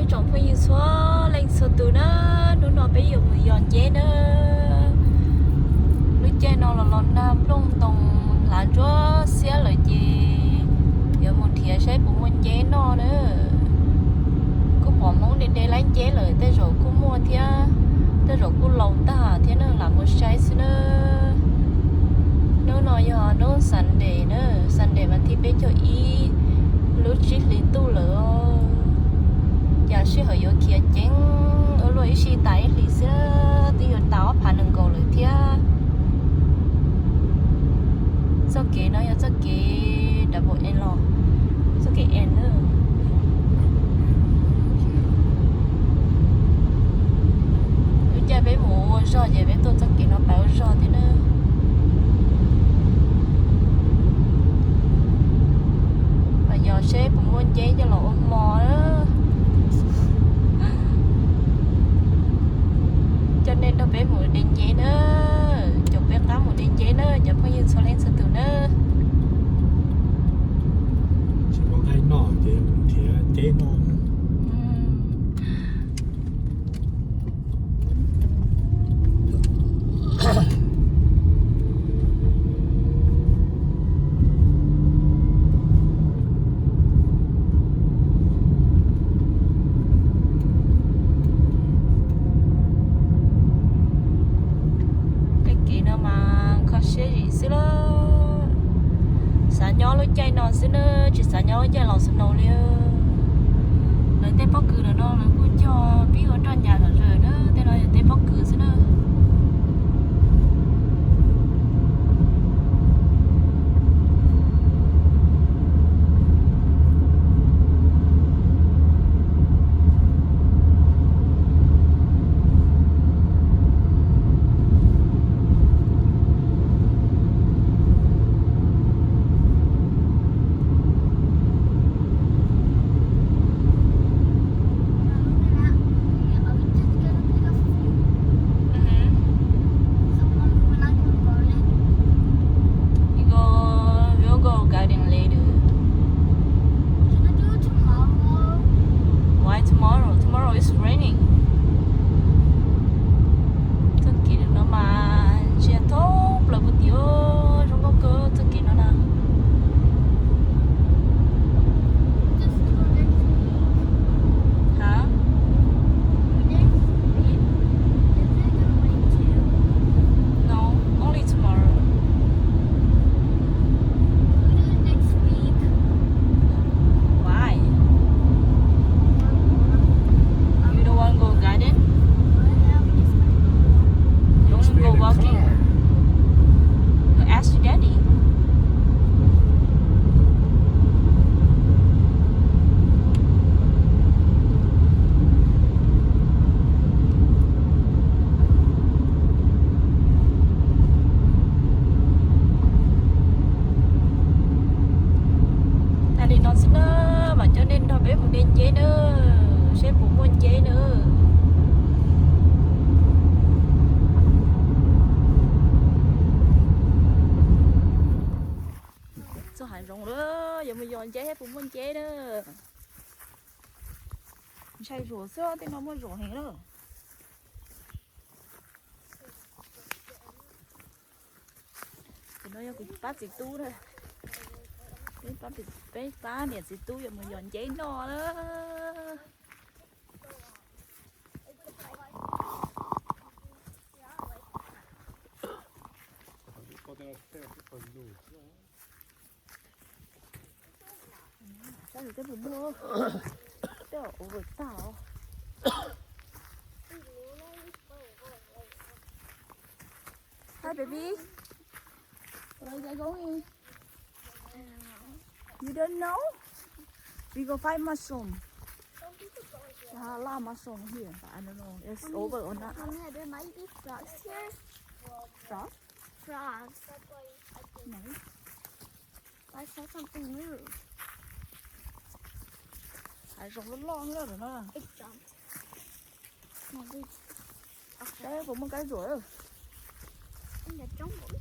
Tsoom phooj ywg txhua leej txhua tus na, hnub no peb yuav mus yos nceb na. Lub caij no los los nag nplooj ntoos hlav ntsuab xiab lawm ces yuav mus nrhiav saib puas muaj nceb noj na. Kuj pom Hmoob de de laib nceb lawm, tej zaum kuj muaj thiab, tej zaum kuj laus tag thiab na, lam mus saib xwb na. Hnub no yog hnub Sunday na, Sunday vas thib peb caug ib lub tsib hlis ntuj lawm. Cas sij hawm yuav khiav ceev, ua luaj ib sij tas ib hlis xwb twb yuav tas ob phav nees nkaum lawm thiab. Txoj kev no yog txoj kev double N los, txoj kev N na. Lub caij peb mus ua zog ces peb tuaj txoj kev no pais ua zog thiab na. Mas yog seb puas muaj nceb coj los ua hmo na. Coj nej nrog peb mus de nceb na, caum peb qab mus de nceb na cov phooj ywg txhua leej txhua tus na. Tsis muaj nqaij noj ces mus nrhiav nceb noj. Tej kev no mas kho siab zim xwb lauj. Xav nyob lub caij no xwb na, tsis xav nyob lub caij los snow li. Lawv tej pob kws ntawm no lawv kuj cog pib ua roj ncas lawm na, tej no yog tej pob kws xwb na. You go, we'll go garden later. Why tomorrow? Tomorrow is raining. Txoj kev no mas ntsia thoob plaws puag tim, zoo nkauj kawg txoj kev no na. Hah? No, only tomorrow. Why? You don't want to go garden? You want to go walking? Go ask your daddy. Tag li no xwb na, mam coj nej nrog peb mus de nceb na, seb puas muaj nceb na. Txog hav zoov lawm, yuav mus yos nceb seb puas muaj nceb na. Ntshai zuam xwb, tej no muaj zuam heev na. Ces no yog kuv pab txiv tub na. Peb pab niam txiv tub yuav mus yos nceb noj na. Saib tej puas muaj, tej ua tag os. Hi, baby. Where are you going? You don't know? We go find mushroom. There's a lot of mushroom here, but I don't know it's over or not. Mommy, there might be frogs here. Frogs? Frogs. No. I saw something move. Hav zoov loj loj lawm na. It jumped. Mommy. Saib puas muaj kab zuam. In the jungle.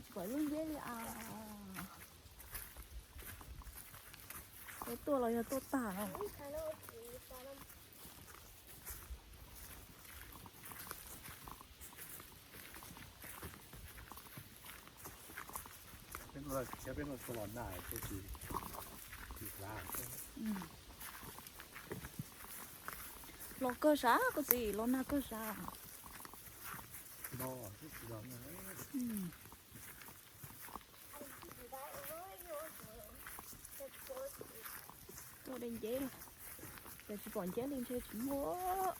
Tsis pom lub nceb li as. Yog tuaj los yog tuaj tag no. Los kawg sas koj txiv, los nag kawg sas. Tuaj de nceb, yog tsis pom nceb li ntshe tsis muaj.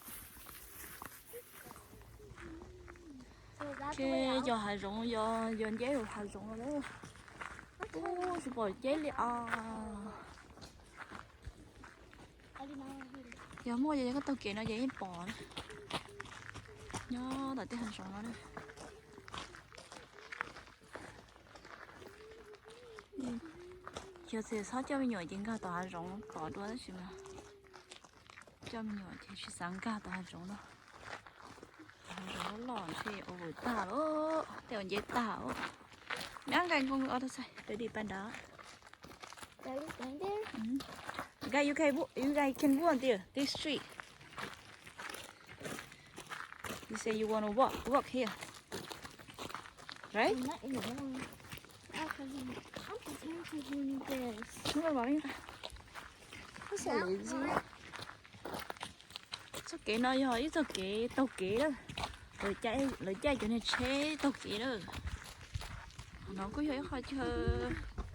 Ces yog hav zoov, yog, yog nceb hav zoov no. Ub, tsis pom nceb li os. Yog muaj ces koj taug kev no ces yeej pom nyob tom tej hav zoov no. Yog txawm txhob coj me nyuam ces nkag tom hav zoov tod dua tab sis mas coj me nyuam ces tsis xav nkag tom hav zoov no. Hav zoov loj loj ntshe ua vwm tag lawm, tej ua nceb tag lawm. Me ab nqaij nkoos os, tus xais pem dim pas nrad. Guys, you can walk, you guys can walk there, this street. You say you wanna walk, walk here. Right? Txoj kev no yog ib txoj kev taug kev lawm. Lawv caij cov niag tsheb taug kev lawm. Qhov no kuj yog ib qho chaw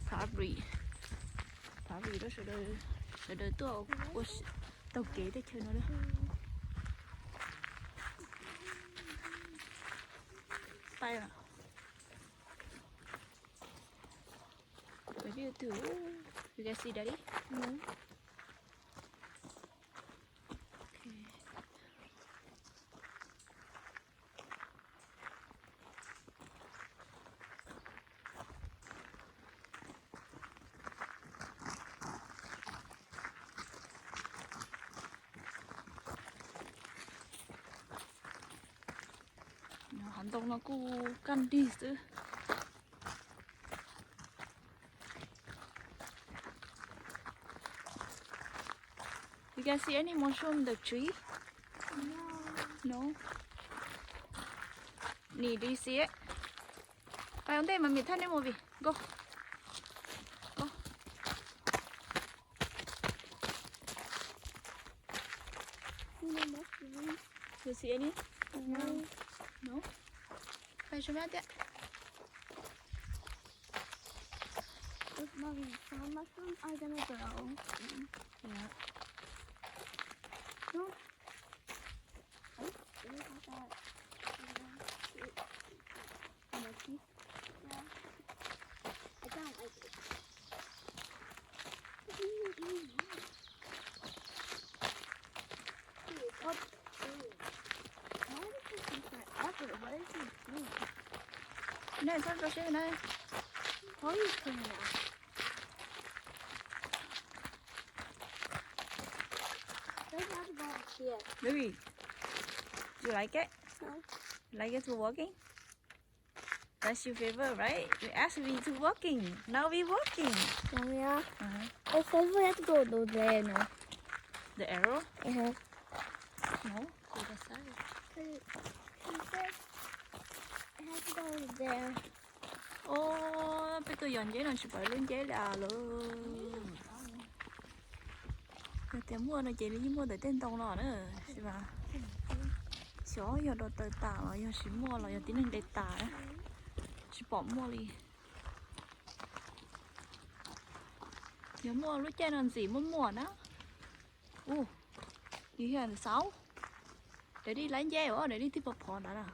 phav vim, phav vim rau sawv daws tuaj ua taug kev tej chaw no lawm. Pais. Maybe you do. You guys see Daddy? No. Okay. Hav ntoo no kuj kaj nrig xwb. You guys see any mushroom in the tree? No. Nws, do you see it? Pais ua ntej mas mim thaj nej mus vim. Go. Go. You see any? No. No? Pais sua mab tiag. Those mushrooms are gonna grow. Yeah. No. Oh, what about that? Monkey? Yeah. I don't like it. What? Why does it take forever? What is he doing? Nè, sab rau seb na. What are you doing now? There's not a ball here. Baby, you like it? No. Like it to walking? That's your favorite, right? You asked me to walking. Now we walking. Mommy, uh, Uh-huh. Our favorite has to go over there, no? The arrow? Uh-huh. No, go that side. He said it has to go over there. Os, peb tuaj yos nceb no tsis pom lub nceb li lawm. Yog tias muaj no ces nws yeej muaj ntawm tej ntoo no na, sis mas xyov yog dua taws tas los yog tsis muaj los yog tib neeg de tas na, tsis pom muaj li. Yog muaj lub caij no ntxim muaj muaj na. Ub, yus yog xauv, Daddy laib nceb os, Daddy twb pov phov ntawd na.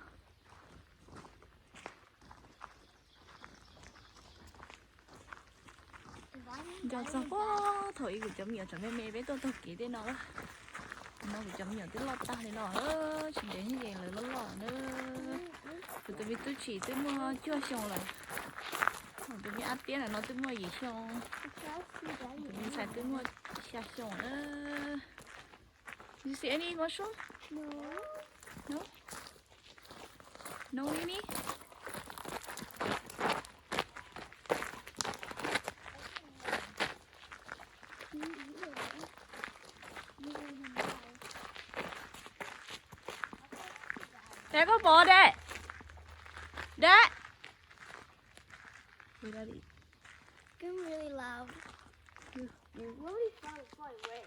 Nco txog puag thaum ub kuv cov me nyuam tseem me me peb tuaj taug kev tej no, no kuv cov me nyuam twb loj tag li no, tsis ntev thiab ces lawv loj loj na. Kuv tus me tub tshis twb muaj cuaj xyoo lawm, kuv tus me ab tiab no twb muaj yim xyoo, kuv tus me ntxhais twb muaj xya xyoo na. You see any mushroom? No. No? No any? Dad, koj pom Dad? Dad. Getting really loud. You, you really far, far away.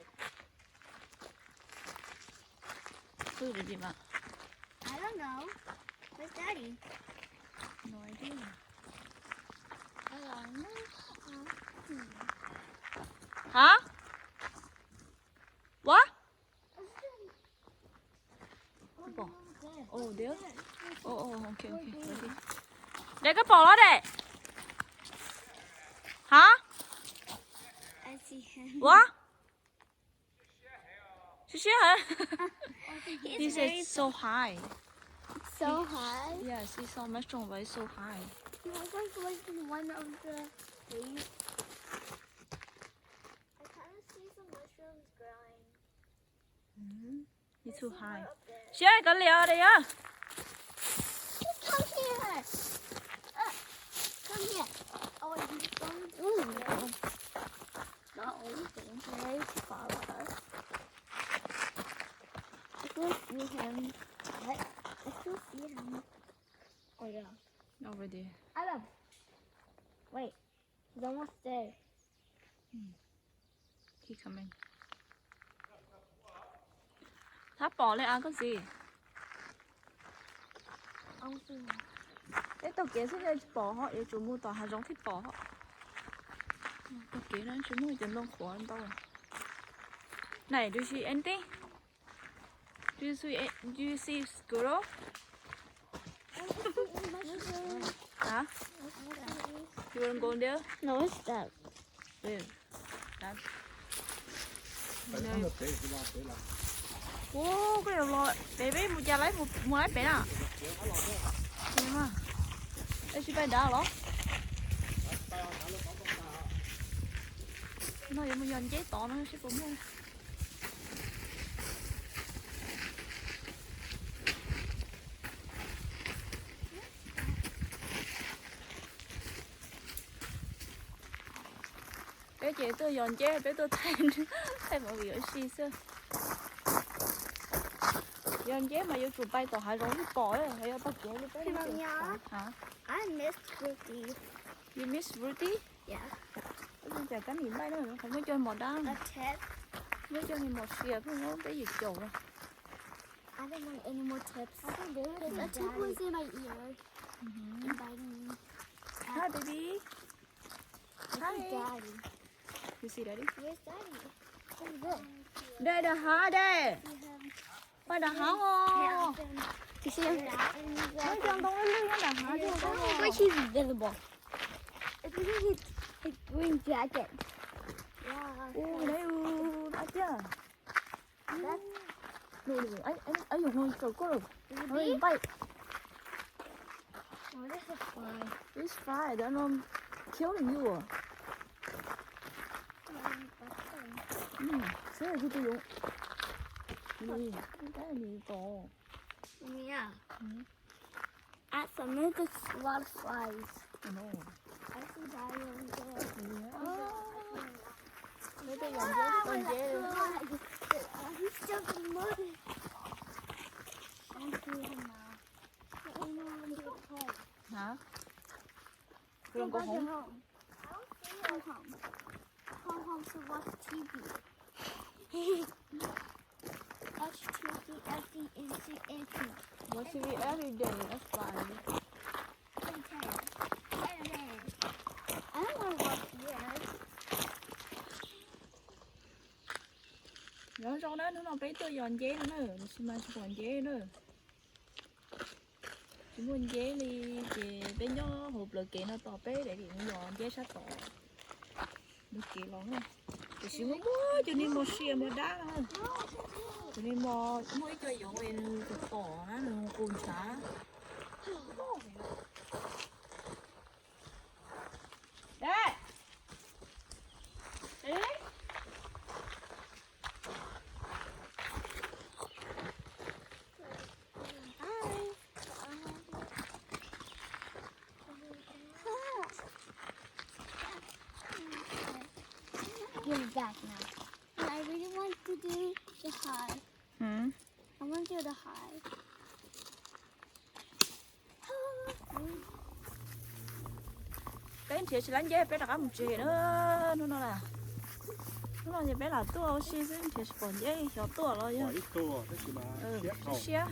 Who did you want? I don't know. Where's Daddy? No idea. I don't know. Huh? What? Koj pom? Oh, there. Oh, oh, ok, ok. Dad, koj pom los Dad? Hả? I see him. What? Siab siab hả? He's This is very so high. So high? Yeah, see so much strong, but it's so high. He looks like, like one of the trees. I kind of see some mushrooms growing. It's too high. Siab koj liam os Dad yog. Just come here. Uh, come here. Oh, he's going to. Ooh. Not only going to follow us. I still see him. What? I still see him. Oh, yeah. Over there. Adam. Wait. He's almost there. Keep coming. Thab pom li as koj txiv. Peb taug kev xwb tsis pom ho, yuav tsum mus tom hav zoov thiaj pom ho. Taug kev no tsis muaj cov ntoo qhuav ntau. Này, do you see anything? Do you see, do you see squirrel? Huh? You wanna go there? No, it's that. Ua, koj yuav los pem peb mus cas lawm, mus mus lawm pem na. Tab sis pais dav los. No yuav mus yos nceb tod no seb puas muaj. Peb ces tuaj yos nceb, peb tuaj thaij, thaij movie ua si xwb. Yos nceb mas yuav tsum pais tom hav zoov thiaj pom, yog taug kev li peb. Hả? I miss Ruthie. You miss Ruthie? Yeah. Tab sis cas kab nim ntaij na, qhov muab coj mos dab. A tip. Muab coj mos sia, peb yuav caum no. I don't want any more tips. There's a tickle in my ear. Biting me. Hi, baby. Hi. Daddy. You see Daddy? Where's Daddy? Over there. Daddy, hi, Daddy. See him. Pais nram hav os. Muaj cov ntoo lwj lwj nyob nram hav. Look like he's invisible. It's because his, his green jacket. Yeah. Ua, dab tiag. Ua, ua, ua, ua, ua, ua, ua, ua. Baby? Hurry, bite. Oh, that's a fly. This fly, I don't know, killing you. Mm, xwb là tôi dùng. Nè, cái này to. Yeah. Mm. At some, there's a lot of flies. I know. I see that one there. Yeah. Oh. Mấy cái dòng dế, con dế. He's stuck in the mud. I see him now. Hả? We're gonna go home. Home. Come home to watch T V. Watch T V every, every, every. Watch T V every day, that's fine. Every day. Every day. I don't wanna watch here. Nyob zoo na, hnub no peb tuaj yos nceb no na, tab sis mas tsis pom nceb na. Tsis muaj nceb li, ces peb nyob hauv plawv kev no tos peb daim dim mus yos nceb sab tod. Mus kev los na. Tiam sis muaj muaj cov niag mos sia mos dab na. Cov niag mos, muaj ib co yoov es nws tom tom na, nws qus ntshav. Dad. Give it back now. But I really want to do the high. Hmm? I want to do the high. Peb nrhiav tsis tau nceb peb rov qab mus tsev na. Hnub no na, hnub no ces peb lam tuaj ua si xwb, nrhiav tsis pom nceb, xyov tuaj los yog siab siab.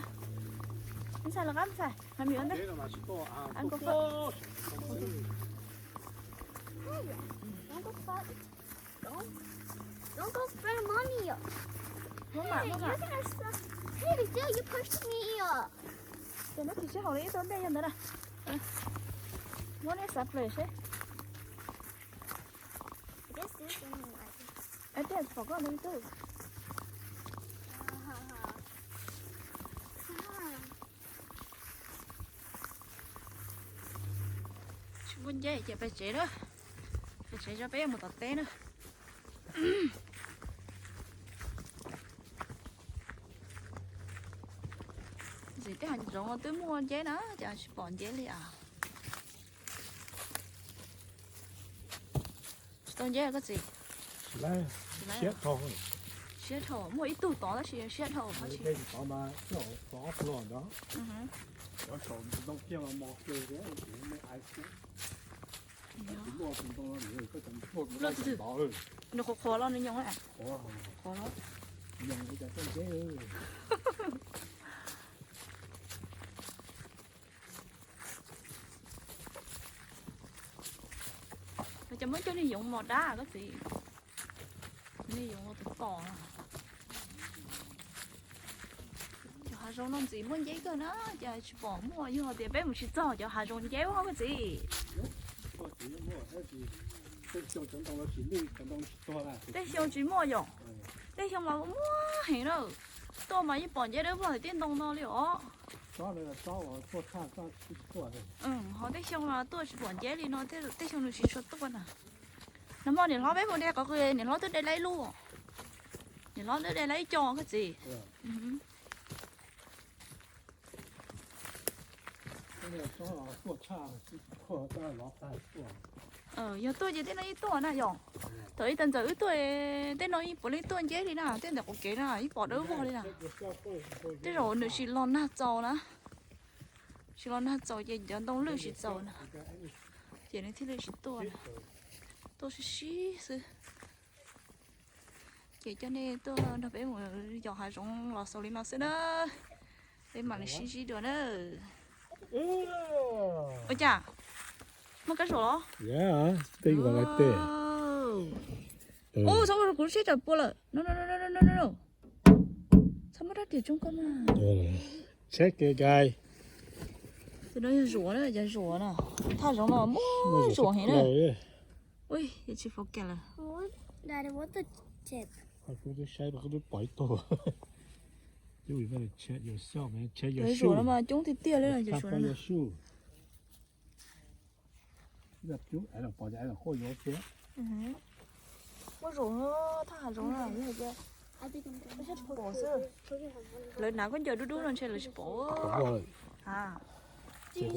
Ntxhais los qab ntxhais, hais me ntej. Don't, don't go spend money. Hey, you're gonna suck. Hey, Phil, you pushed me. Ces neb tsis sib haum li ib tug ntej yog ntawd na. Muab neb xav plaws seb. This is in my. Eb, tej pom koj ntawd ib tug. Tsis muaj nceb ces peb tsev na. Peb tsev tso peb mus tom teb na. Ntxim tej hav zoov twb muaj nceb na, cas tsis pom nceb li as. Tsis tau nceb koj txiv? Siab dhau. Siab dhau, muaj ib tug tod tab sis siab dhau. Nws qhuav qhuav los nws nyoos. Qhuav los. Cov muab coj niag yoov mos dab koj txiv. Niag yoov tus pom. Cov hav zoov no ntxim muaj nceb kawg na, cas tsis pom muaj, yog tias peb mus tsis txog cov hav zoov nceb koj txiv. Tej xyoo tsis muaj yom. Tej xyoo mas muaj heev na. Tuaj mas yeej pom nceb dawb vog tim tej ntoo no li os. Ho tej xyoo mas tuaj tsis pom nceb li no, tej xyoo nws tsis tshua tuaj na. Nag hmo niam hlob peb mus de qos qws, niam hlob twb de lawm ib lub. Niam hlob twb de lawm ib co koj txiv. Yog tuaj ces tej no yeej tuaj na yom. Thaum ib tag ntxawm wb tuaj, tej no yeej puav leej tuaj nceb li na, tej ntawm qub kev na yeej pom dawb vog li na. Tej zaum nws tsis los nag txaus na. Tsis los nag txaus ces cov ntoo lwj tsis txaus na, ces nws thiaj li tsis tuaj na. Tuaj sib sib xwb. Ces coj nej tuaj nrog peb mus yos hav zoov los xaus li no xwb na. Peb mam li sib ntsib dua na. Ua cas? Muaj kab suam los? Ub, txhob muab kuv siab tsam pua lawm. No, no, no, no, no, no. Txhob muab rab riam tsoo koj mas. Check it, guys. Tus no yog zuav na, yog zuav na. Thaj zoov no muaj zuav heev na. Ui, tsis focus lawm. Kuv twb saib, kuv twb pom ib tug. Zuav no mas coob tiag tiag li no, cov zuav no. Muaj zoov, thaj hav zoov na. Lawv hnav khaub ncaws dub dub no ntshe lawv tsis pom.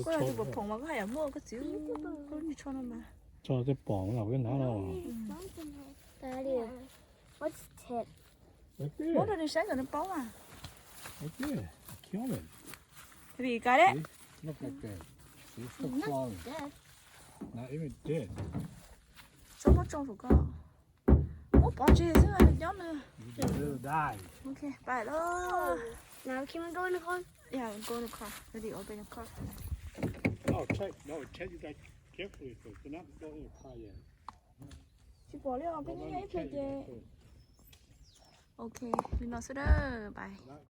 Koj yog tus pom phoom mas koj haj yam muaj koj txiv, koj niag tsho no mas. Tsho twb pom los koj hnav no. Muab rau nws saib kom nws paub mas. Vim kav deb. Txhob muab tsoo saum koj. Muab pov tseg xwb nyob nws. Ok, pais lauj. Now can we go in the car? Yeah, go in the car. Ready, open the car. No, check, no, check you guys carefully first. Do not go in the car yet. Tsis pom li os, peb nyob ib pliag ces. Ok, li no xwb dawb, pais.